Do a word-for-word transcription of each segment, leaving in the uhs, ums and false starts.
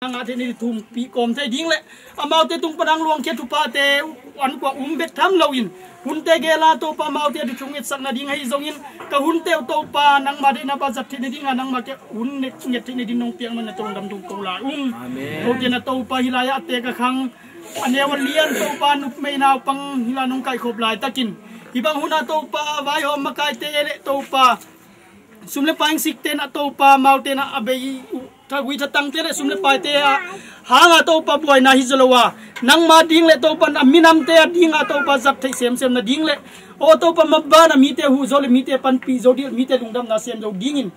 Nang a thei ni thumpih kawm thei ding le amaute tung pan ang luangkhia thuphate an kua um bek tham loin, hunte gela Topa amaute a thu thungetsak nading ahi zongin, ka hunte uh Topa nangma deihna pa zat thei nadinga nangma ke hun nget thei nading nong piak man na tong dam tung ko lai ung. Amen. Kote na Topa hilai a te ka khang a neu a lian Topa nupmei naupang hila nong kaikhop laitakin, hibang huna Topa vaihawm makaite le Topa sum le pai sikte na Topa amaute na a bei uh thagui thatangte le sum le paite a hanga Topa buaina hi zolo a, nangma ding le Topa a minamte a dinga Topa zat theih semsem nading le, aw Topa maban a mite huh zo le mite panpih zo dih le mite lungdamna sem zo dingin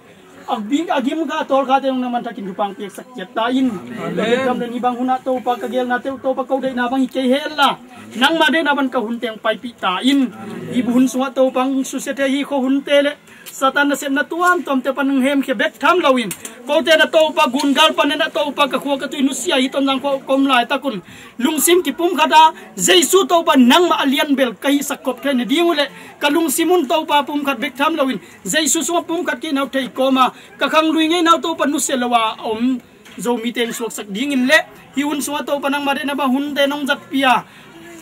a gim kha a tawl khate nong na manthakin thupha piaksak ciat ta in. Amen. Ka bek tham le ni bang huna Topa ka gelnate uh Topa ko deihna bang hi kei hel la, nangma deihna bang ka hunte hong paipih ta in. Amen. Hi bu hun sungah Topa hong susia thei hi kho hunte le Satan nasepna tuamtuamte pan hong hemkhia bek tham loin, kote na Topa gungal pan na Topa ka khua ka tui nusia hi Tonzang khua kom laitakun lungsim kipumkhat a, Jesu Topa nangma a lianbel ka hihsak khop thei nading uh le ka lungsim un Topa pumkhat bek tham loin, Jesu sungah pumkhat kei nau thei kawma ka khang lui ngei nau Topa nusia lo a om Zomite hong suaksak dingin le hi hun sungah Topa nangma deihna bang hunte nong zatpia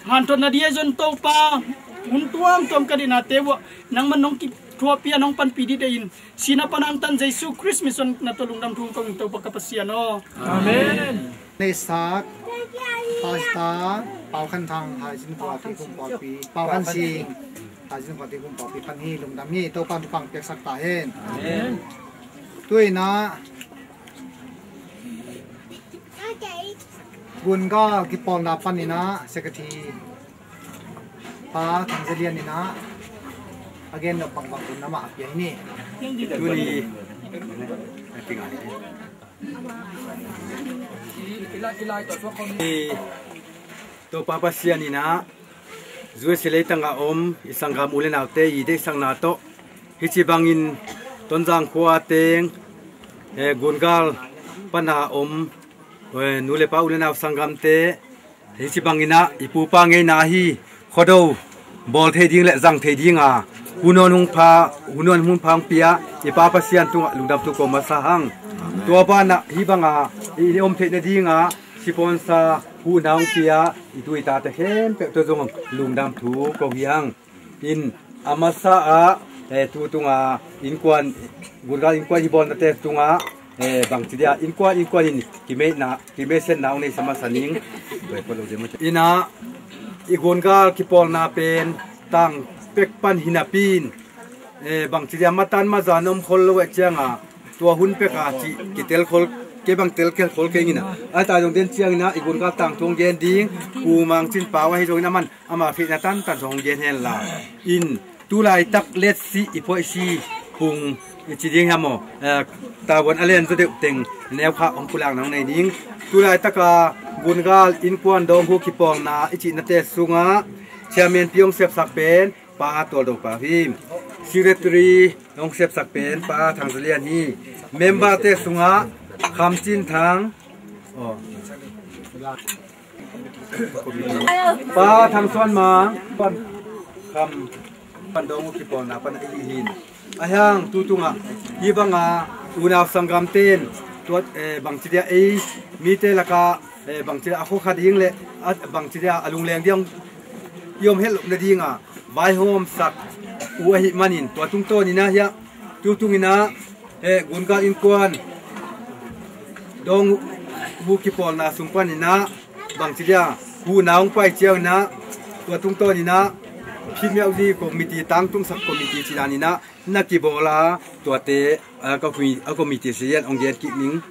hanthotna dih ahi zon Topa hun tuamtuam ka deihnate uah nangman nong kithuahpia nong panpih dih deihin sina pan angtan Jesu Khrist min suan na tawh lungdam thu kong in Topa ka Pasian aw. Amen. Neisak Pastor Pau Khan Thang Haizin Khuati Kumpawlpi, Pau Khan Sing Haizin Khuati Kumpawlpi pan hi lungdam hi Topa thupha piaksak ta hen. Amen. Tuina Gungal kipawlna paninah Secretary Pa Thang Za Lian inah a gen nop bangbang hun amah a pia hi ni. Tuni a kingai hi. Topa Pasian inah U S A leitang a om i sanggam u le naute i deihsakna tawh hih ci bangin Tonzang khua teng, eh, Gungal pana om, eh, nu le pa u le nau sanggamte hih ci bangin ah i pupa ngeina hi Khuado bawl thei ding le zang thei dinga hun hong pha, hun hong pha hong pia i Pa Pasian tungah lungdam thu ko masa hang. Tua banah hih banga i om theih nadinga sponsor huhna hong pia i tu i tate khempeuh tawh zong lungdam thu ko hi hang. In a masa ah, eh, tu tunga innkuan, Gungal innkuan i bawlnate tungah, eh, bangci dia innkuan innkuan in kimeihna, kimeisenna hong neisa masa ning. Inah i Gungal kipawlna pen tang pek pan hi napi in, eh, bangci dia matan mazan om khol lo eh cianga tua hun peka cih kitel khol, kei bang tel kel khol kei ngina. A ta zong den ciangina i Gungal tangthu hong gen ding Pu Mang Cin Pau ahi zongin aman ama theihna tantan zong hong gen hen la. In tu laitak letsi i phoihsi pung i ci ding hiam aw, eh, tavuan a len zaw deuh teng neukha hong pulakna hong nei ding. Tu laitaka Gungal innkuan dawnghu kipawlna i cihnate sungah chairman pi hong sepsak pen Pa Tual Do Pa hi. Secretary hong sepsak pen Pa Thang Za Lian hi. Member te sungah Kham Cin Thang, oh, Pa Thang Suan Mang, Kham Pan Dong uh kipawlna pan a i hi hin. A hiang tu tungah hih banga unau sanggam ten tuat, eh, bangci dia ei mite laka, eh, bangci dia a khokha ding le, a, bangci dia a lungleng ding i om het loh nadinga vaihawmsak uh ahih manin tua tungtawn inah hiah tu tunginah, eh, Gungal innkuan dawnghu kipawlna sung paninah bangci dia huhna hong pai cianginah tua tungtawn inah phimiauh zi committee tangtungsak committee ci daninah na kibawl a tuate, a, ka hui, a committee sian hong gen kik ning.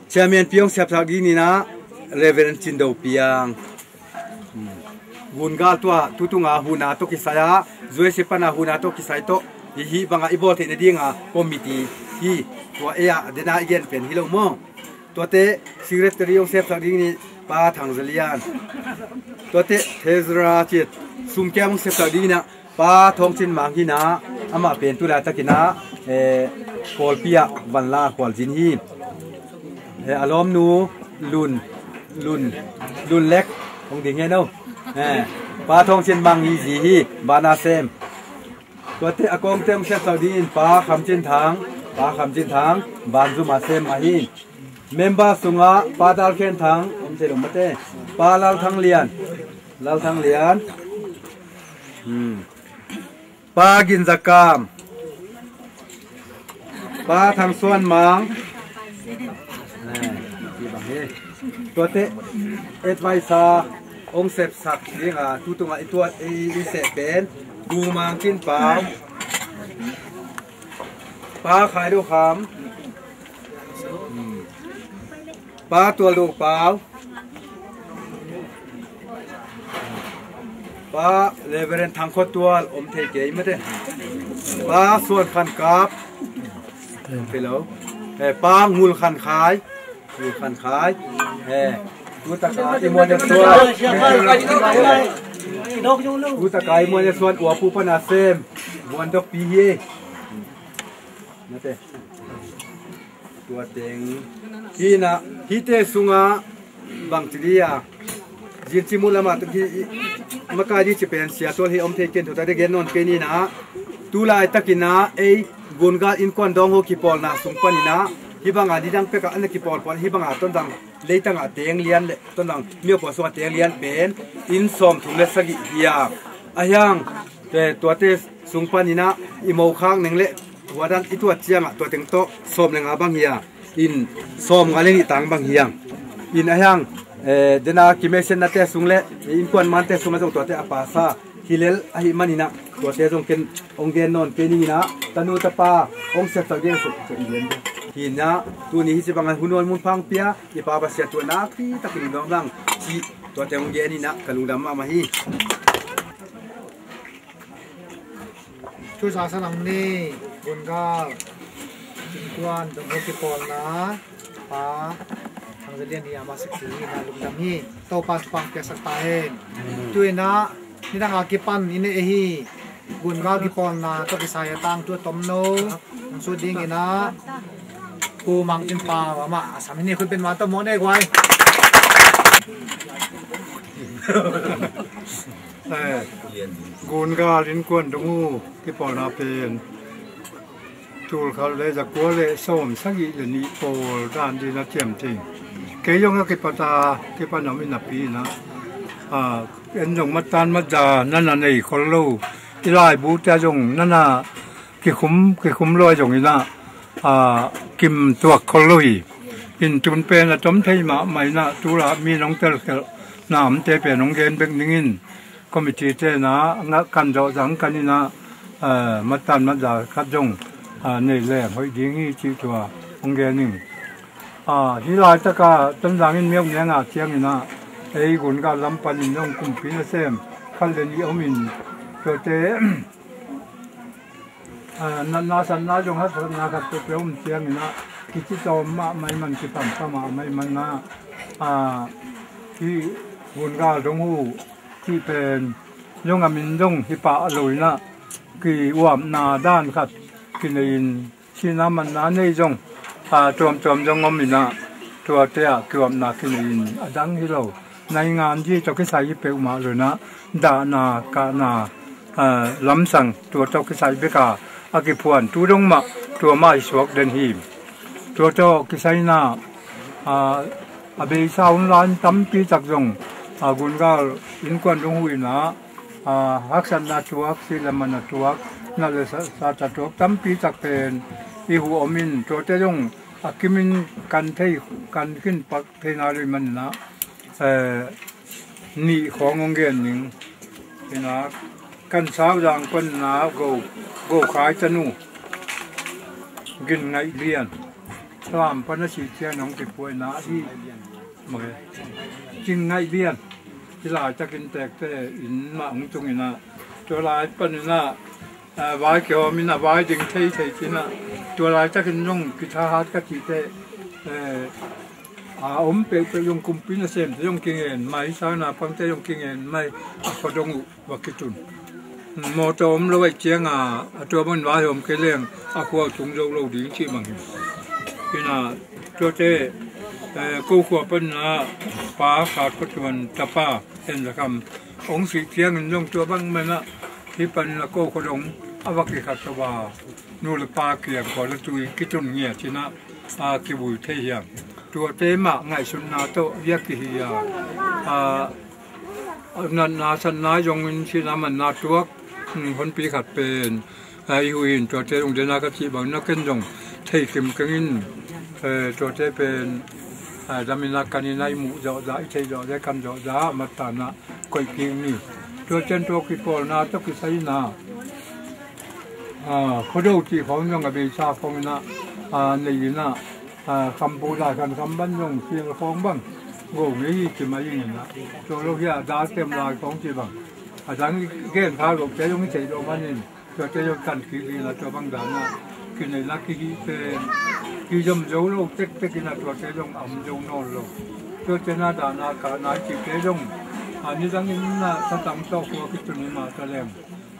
Chairman pi hong siapsak ding ninah Reverend Cin Do Piang. Hmm. Gungal tua tu tunga huhna tawh kisai a, U S A pana huhna tawh kisai tawh i hih banga i bawl theih nadinga committee hi. Tua ei-a dena i gen pen hi lo maw? Tuate secretary hong siapsak ding ni Pa Thang Za Lian. Tuate treasurer ciat sumkiam hong siapsak ding inah Pa Thawng Cin Mang hinah amah pen tu laitakinah, eh, Kawlpi ah vanla khualzin hi. Eh, a lawmnu Lun, Lun, Lun Lek hong ding hen o. Eh, Pa Thawng Cin Mang hi zi hi, bana sem. Tuate a kawngte hong siapsak dingin Pa Kham Cin Thang, Pa Kham Cin Thang, banzuma sem ahi. Member sungah Pa Dal Khen Thang om thei lo mate. Pa Lal Thang Lian. Lal Thang Lian. Hmm. Pa Gin Za Kam. Pa Thang Suan Mang. Eh, tuate advisor hong sepsak ding a, tu tungah i tuat i, i seh pen Pu Mang Kin Pau. Pa Khai Do Kham. Pa Tual Do Pau. Pa Reverend Thang Khua Tual om thei kei mate. Pa Suan Khan Kap. Hello. Eh, Pa Ngul Khan Khai. Ngul Khan Khai. Eh, tu taka i muan i suan. Tu taka i muan i suan ua pu pana sem. Muan dok pi hi. Mate. Tua teng. Hi na, hite sunga bang ci dia. Zin ci mu lama tu hi, makai di ci pen sia tual hi om thei ken tu ta de gen non pen hi na. Tu lai takina, ei, Gungal innkuan dong ho kipawlna sung panina. Hi banga di dang peka ana kipawl pawl, hi banga ton dang leitanga teng lian le, ton dang mio pawl sunga teng lian pen. In sawm thum le sagih hi a. A hiang, te, tuate sung panina, i mo khak neng le, Hua dan i tuat ciangah tua teng tawh sawm le nga bang hi a, in sawm nga le nih tang bang hi ang. In a hiang, eh, dena kimesian nate sung le innkuan mante sung a zong tuate a pasa hi lel ahi maninah tuate zong ken hong gen nawn kei ninginah tanu tapa hong sepsak ding suk hi inah tuni hi ci bangah hun nuan mun phang pia i pa Pasian tua nakpi takin i nuam lang ci tuate hong gen inah ka lungdam mahmah hi. Thu sa sa lang ni, Gungal innkuan dong ho kipawlna, Pa Thang Za Lian hi a, ama sik si hi na lungdam hi. Topa thupha piaksak ta hen. Tu inah nidang a kipan i ne hi. Gungal kipawlna tawh kisai a tang tu a tom no. Nang su ding inah Pu Mang Kin Pau ama a sam hi ni, khut pen ma tawh mo ne guai. Eh, Gungal innkuan dong uh kipawlna pen tulkhat le zakua le sawm sagih le nih pawl dan dina ciamteng. Kei zong a kipata kipan om inapi ina, ah, en zong matan matda nana nei khol lo. I laibu tia zong nana kikhum kikhum lo a zong inah, ah, kim tuak khol lo hi. In tun pen a tom thei mahmah inah tula mi nong telkhelh namte pen nong gen bek ningin. Committee tena ngah kan zawh zang kan inah, eh, matan matda khat zong, ah, nei leng hoih ding hi cih tua hong gen ing. Ah, hi laitaka Tonzang in miok nia ngah cianginah ei Gungal lam panin zong kumpi nasem khat le nih omin tuate ah, natna satna zong haksatna khat peuhpeuh om cianginah kici tawm mahmah i man, kipampam mahmah i manah, ah, hih Gungal dong uh cih pen zong a min zong hi pah lo inah kiuapna dan khat kinei in sihna manna nei zong, ah, tuamtuam zong om inah tuate ah kiuapna kinei in a dang hi lo. Naingan zi tawh kisai hi peuhmah lo inah dahna kahna, ah, lamsang tua tawh kisai beka a kiphuan tu dong mah tua mah hi suak den hi. Tua tawh kisai inah, ah, a beisa hun lai tampi tak zong, ah, Gungal innkuan dong uh inah, ah, haksatna tuak, sih le man a tuak, nat le sa, sat a tuak tampi tak pen i huh om in tuate zong a kimin kan thei, kan khin pak thei nai lo i maninah, eh, nih khawng hong gen ning. Inah kan sau zang panna go, go khai tanu Gin Ngaih Lian lam pana si cian hong kipuaina hi. Mawk e. Gin Ngaih Lian hi laitakin tekte in mah hong tunginah tua lai paninah, eh, vai kihawm inah vai ding thei thei cinah tua laitakin zong kithahat ka cihte, eh, a om peuhpeuh zong kumpi nasemte zong kingen mai, sangna pangte zong kingen mai, a khuadong uh va kitun. Mawtaw om lo aih cianga a tua bangin vai hawm kei leng a khua uh tung zo lo ding cih bang hi. Inah tuate, eh, ko khua panna Pa Khat Khua Tuan tapa en zakham hong sih ciangin zong tua bang manah hih panin a ko khuadong a va kikhat tawh a nu le pa kiang khua le tui kitun ngiat cinah a kivui thei hiam. Tuate mah ngaihsutna tawh biak kihi a, a, natna satna zongin sihna manna tuak, mm, honpi khat pen, a, i huih in tuate zong dena ka cih bangin a ken zong thei kim keng in, eh, tuate pen, a, damin a kanin a i muh zawhzah, i theih zawh le kan zawhzah a matana koih kik ni. Tuate in tua kipawlna tawh kisai in a, a, Khuado cih khawng zong a beisa khawng in a, a, nei in a, a, khambu lai khan kham ban zong sial khawng bang go ngei hi ci mai ing in a. Tua lo hi a dal tem lai khawng ci bang a dang i gen kha lote zong i theih loh manin tuate zong kan kik in a tua bang dan a kineihna kihih pen kizom zo lo tektek in a tuate zong a om zo nawn lo. Tuate na dahna kahna i cihte zong a nidang in a satang tawh khua kitun hi mah ta leng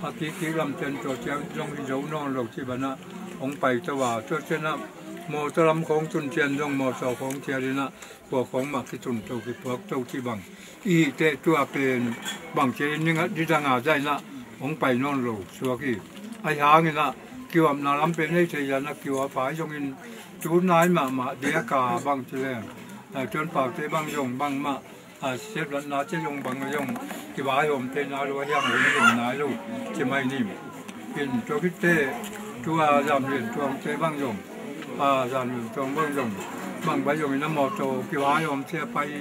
a kik kik lamten tua ciang zong hi zo nawn lo ci banah hong pai to a, tua cianah mawtaw lam khawng tun cian zong mawtaw khawng cian inah khua khawng mah kitun to kipuak to ci bang i hih teh tua pen bang cian in nidang a zainah hong pai nawn lo suak hi. Ahi hanginah kiuapna lam pen ei thei zanah kiuap a zongin tu nai mahmah dia ka bang ci leng, eh, tuan paute bang zong bangmah a, siatvatna ci zong bang zong kivaihawm theihna lo a hiang hong lim nai lo ci mai ni. In tua khit teh tua Zam Lian Tuang te bang zong, a, Zam Lian Tuang bang zong bang bai zong in a mawtaw kivaihawm thei a pai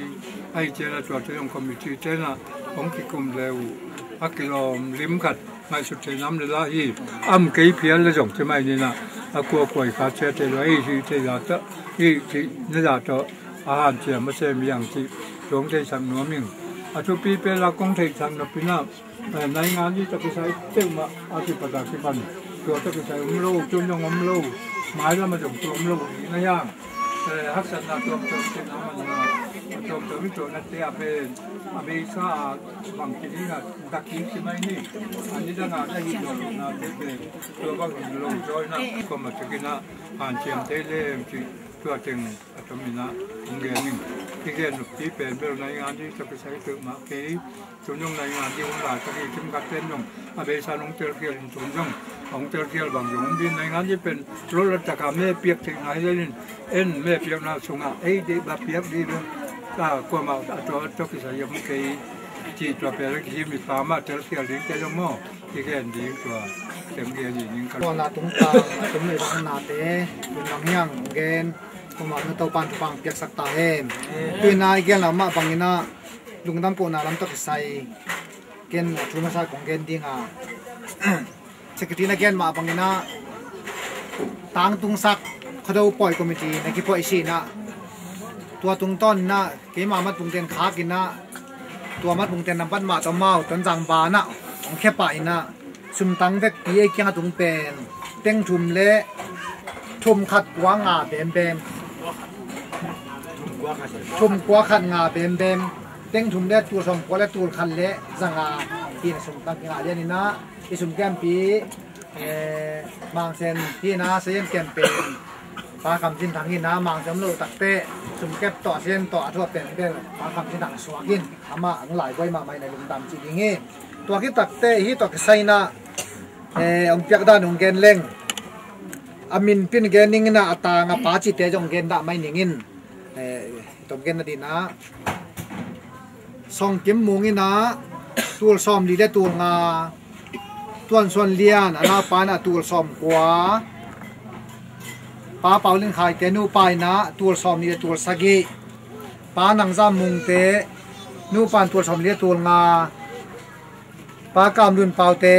ahi cian a tuate zong committee tenah hong kikum le uh a kilawm lim khat ngaihsut thei nam le lah hi. Am kei phial le zong ci mai ninah a kuakua i kha ciate lo a i hih thei zah tawh i hih na zah tawh a hanciam a sem hiang cih tuang theisak nuam ing. A thupi pen la kong theihsak nopinah, eh, naingan i tawh kisai peuhmah a kipat a kipan tua tawh kisai om lo, tun zong om lo, mailam a zong tua om lo ding a hiang, eh, haksatna tuamtuam cihna manna a tuamtuam i tuahnate a pen a beisa a bang ci dingah dak kik ci mai ni. A nidangah na hih lo na te pen tua bang lo zaw inah kuamah takinah hanciam thei lem cih tua teng a tominah hong gen ing. I gen noppi pen bel naingan i tawh kisai peuhmah kei tun zong naingan i hun laitak i kimkhat ten zong a beisa nong telkhial in tun zong a hong telkhial bang zong hong din naingan i pen lotla taka me piak theihna hi lenin en me piakna sungah ei deih ba piak dih lo. Kuamah a tua tawh kisai a hong kei cih tua pen a kihim i pa mah telkhial ding te zong maw? I gen ding tua tem gen ding ka. Tua na tungtang a tum i bang nate tun bang hiang gen. Kuamah na Topan thupha piaksak ta hen. Tuina i gen lam mah banginah lungdam kohna lam tawh kisai ken a thu masa kong gen dinga, secretary na gen mah banginah tangtungsak Khuado pawi committee na kipawi sinah tua tungtawninah keima matpungten khakinah tua matpungten nampat mah tawh amau Tonzang banah hong khia pah inah sumtang vekpi ei kiang a tung pen teng thum le thum khat kua nga bembem. Thum kua khat nga bembem. Teng thum le tul sawm kua le tul khat le za nga hi na sumtang kingah lianinah i sum kempi, eh, Mangsen hi na sayan kempen Pa Kham Cin Thang hi na Mangsen om lo takte sum kep tawh sayan tawh a thuah pen bel Pa Kham Cin Thang suak in amah ang lai buai mahmah hi na lungdam ci ding hi. Tua khit takte hi tua kisai inah, eh, hong piak dan hong gen leng a min pin gen ning inah a tang a pa cite zong gen dah mai ning in, eh, tom gen na dinah Song Kim Mung inah tul sawm li le tul nga, Tuan Suan Lian a naupa inah tul sawm kua, Pa Pau Lin Khai te nupa inah tul sawm li le tul sagih, Pa Nang Zam Mung te nupa in tul sawm li le tul nga, Pa Kam Lun Pau te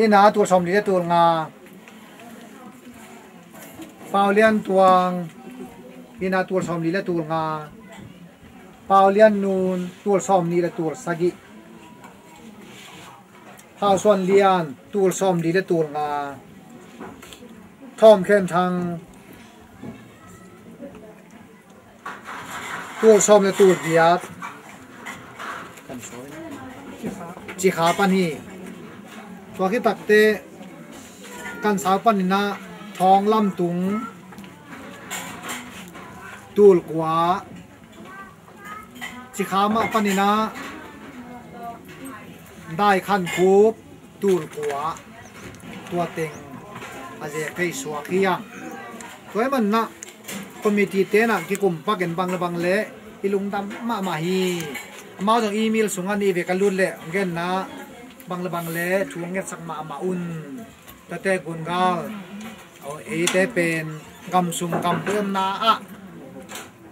inah tul sawm li le tul nga, Pau Lian Tuang inah tul sawm li le tul nga, Pau Lian Nun tul sawm li le tul sagih, Hau Suan Lian tul sawm li le tul nga, Thawm Khen Thang tul sawm le tul giat, Cikha pan hi. Tua khit takte Kansau paninah Thawng Lam Tung tul kua, Cikha mah paninah Dai Khan Khup tul kua, tua teng a zek thei suak hi a. Tua ahih manin ah committee te in ah kikum pak in bang le bang le i lungdam mahmah hi. Amau zong email sungah nih vei ka lut leh hong gen in ah bang le bang le thu hong ngetsak mahmah un. Tate Gungal, aw, eite pen gam sung gam pui omna ah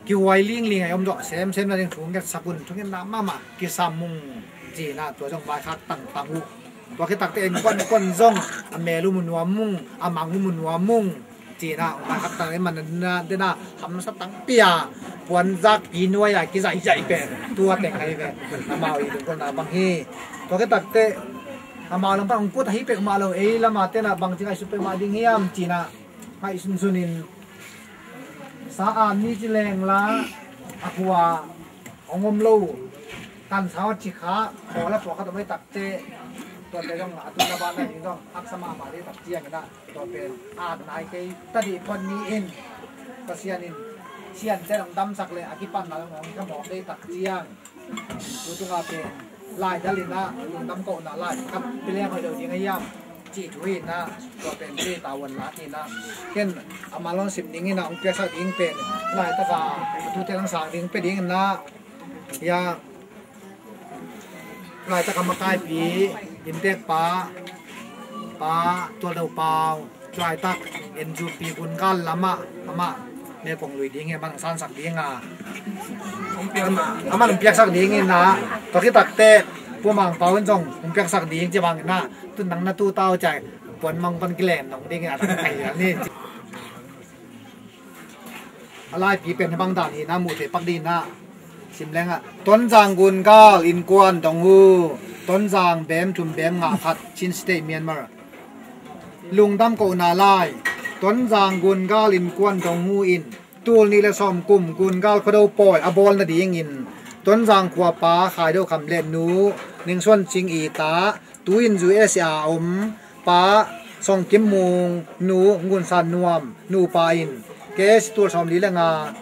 kihuai lingling a i om zawh semsem nading thu ngetsak un, thungetna mahmah kisam ung ci-in ah tua zong vaikhak tangtang uh. Tua khit takteh innkuan innkuan zong a mel uh mu nuam ung, a mang uh mu nuam ung ci-in ah vaikhak tangtang, i man na dena hamsa tangpi a puanzak pi nuai a kizaihzaih pen tua teng ahi ve. Amau i lungkholhna bang hi. Tua khit takteh amau lam pan hong kut ahi peuhmah lo, ei lam a ten ah bangci ngaihsut peuhmah ding hiam ci-in ah ngaihsunsun in sa an ni ci leng la a khua hong om lo, kan sa ci kha, khawl a pua khat om ei takteh tua pen zong a tun a ban nading zong haksa mahmah ding tak ciangin ah tua pen at nai kei ta dih phot ni in Pasian in siante hong damsak le a kipatna zong hong khamawk ding tak ciang tu tunga pen laidal in ah lungdam kohna lai khat pia leng hoih lo ding a hiam cih thu hi in ah tua pen tua tavuan la hi in ah ken amah lawng sim ding in ah hong piaksak ding pen laitak a tute langsang ding pia ding in ah ya laitak a makaipi inntekpa Pa Tualdo Pau, laitak N U P Gungal lamah amah mekong lui ding hi, amah hong sansak ding a, amah hong piaksak ding in ah, tua khit takteh Pu Mang Pau in zong hong piaksak ding ci bang in ah, tun nang na tu tau cai puan mang pan kilen nong ding in ah, tak kai ni. A laipi pen hi bang dan hi in ah, muh theih pak ding in ah sim leng ah, Tonzang Gungal innkuan dong uh, Tonzang bem thum bem nga khat, Chin State, Myanmar. Lungdam kohna lai. Tonzang Gungal innkuan dong uh in tul nih le sawm kum Gungal Khuado pawi a bawl nadingin Tonzang khuapa Khai Do Kham le nu Ning Suan Cing i ta, tu-in U S A a om Pa Song Kim Mung, nu Ngun San Nuam, nupa in K S tul sawm li le nga,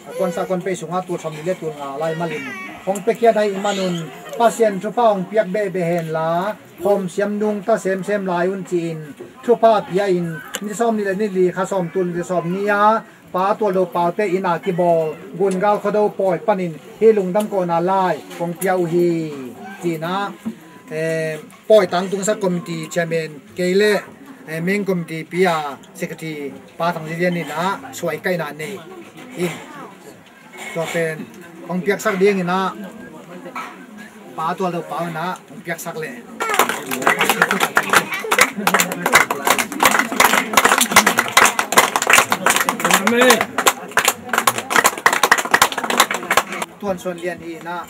a kuansa kuan pei sungah tul sawm li le tul nga lai malin hong piakhia dai i manun Pasian thupha hong piak behbeh hen la, hawm siam nungta semsem lai un ci-in thupha pia in ni sawm ni le ni li, kha sawm tul ni le sawm ni a Pa Tualdo Pau te in a kibawl Gungal Khuado pawi panin hih lungdam kohna lai kong pia uh hi. Ci-in ah, eh, pawi tangtungsak committee chairman kei le, eh, main committee pi a secretary Pa Thang Zi Lian in ah suai kaihna nei in tua pen kong piaksak ding in ah Pa Tualdo Pau in ah hong piaksak leh. Tuan Suan Lian hi in ah.